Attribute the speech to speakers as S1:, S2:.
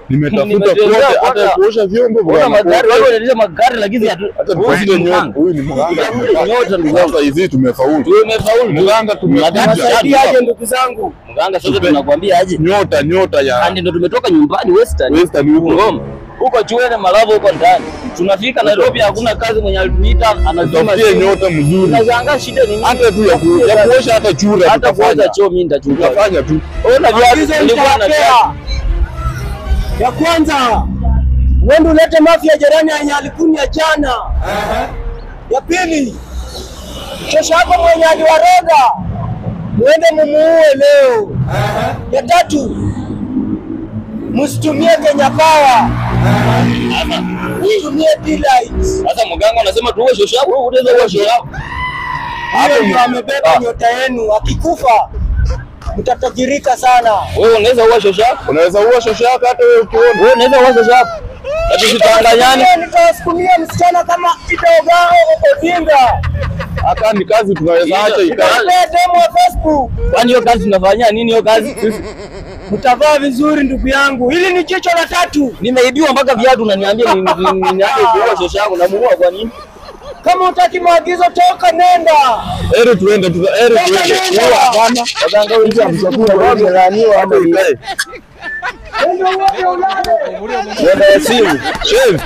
S1: Nimetafuta kote hata kuosha vyombo bwana.
S2: Magari wao wanaendesha magari lakini
S1: hata tuende nyota. Huyu ni mganga. Nyota ndugu zangu hizi tumefaulu.
S2: Tumefaulu.
S1: Mganga tumekuja.
S3: Saidiaje ndugu zangu?
S2: Mganga sasa tunakwambia aje?
S1: Nyota nyota ya.
S2: Andi ndo tumetoka nyumbani Western.
S1: Western huko.
S2: Ngoma. Huko Chuene Malavo huko ndani. Tunafika Nairobi hakuna kazi, mwenye alituita anazima
S1: simu. Nyota mzuri.
S2: Tunashangaa shida ni nini?
S1: Hata tu ya kuosha hata chura
S2: hata kuosha choo mimi nitachukua.
S1: Tutafanya tu.
S2: Ona viatu nilikuwa na
S3: ya kwanza wewe ulete mafia jirani yenye alikunya jana. Ya pili, shosha yako mwenye aliwaroga muende mumuue leo. Ya tatu, msitumie Kenya Power, msitumie D-Light.
S2: Sasa mganga anasema tuue shosha yako, wewe unaweza uue shosha yako.
S3: Hapo ndio amebeba nyota yenu, akikufa mtatajirika sana.
S2: Wewe unaweza uua shosha yako?
S1: Unaweza uua shosha yako hata wewe ukiona.
S2: Wewe unaweza uua shosha yako? Tusitanganyane.
S3: Nitawasukumia msichana kama Kidogo Odinga.
S1: Hata ni kazi tunaweza acha ikae.
S3: Demo wa Facebook.
S2: Kwani hiyo kazi tunafanyia nini hiyo kazi?
S3: Mtavaa vizuri ndugu yangu. Hili ni jicho la tatu.
S2: Nimeibiwa mpaka viatu unaniambia niache kuua shosha yangu na muua kwa nini?
S3: Kama hutaki maagizo toka nenda.
S1: Eri tuende tu, eri tuende. Hapana.
S2: Waganga wengi hamchakula wamelaaniwa ama ikae.
S3: Ndio wote ulale.
S2: Nenda simu.
S1: Chef.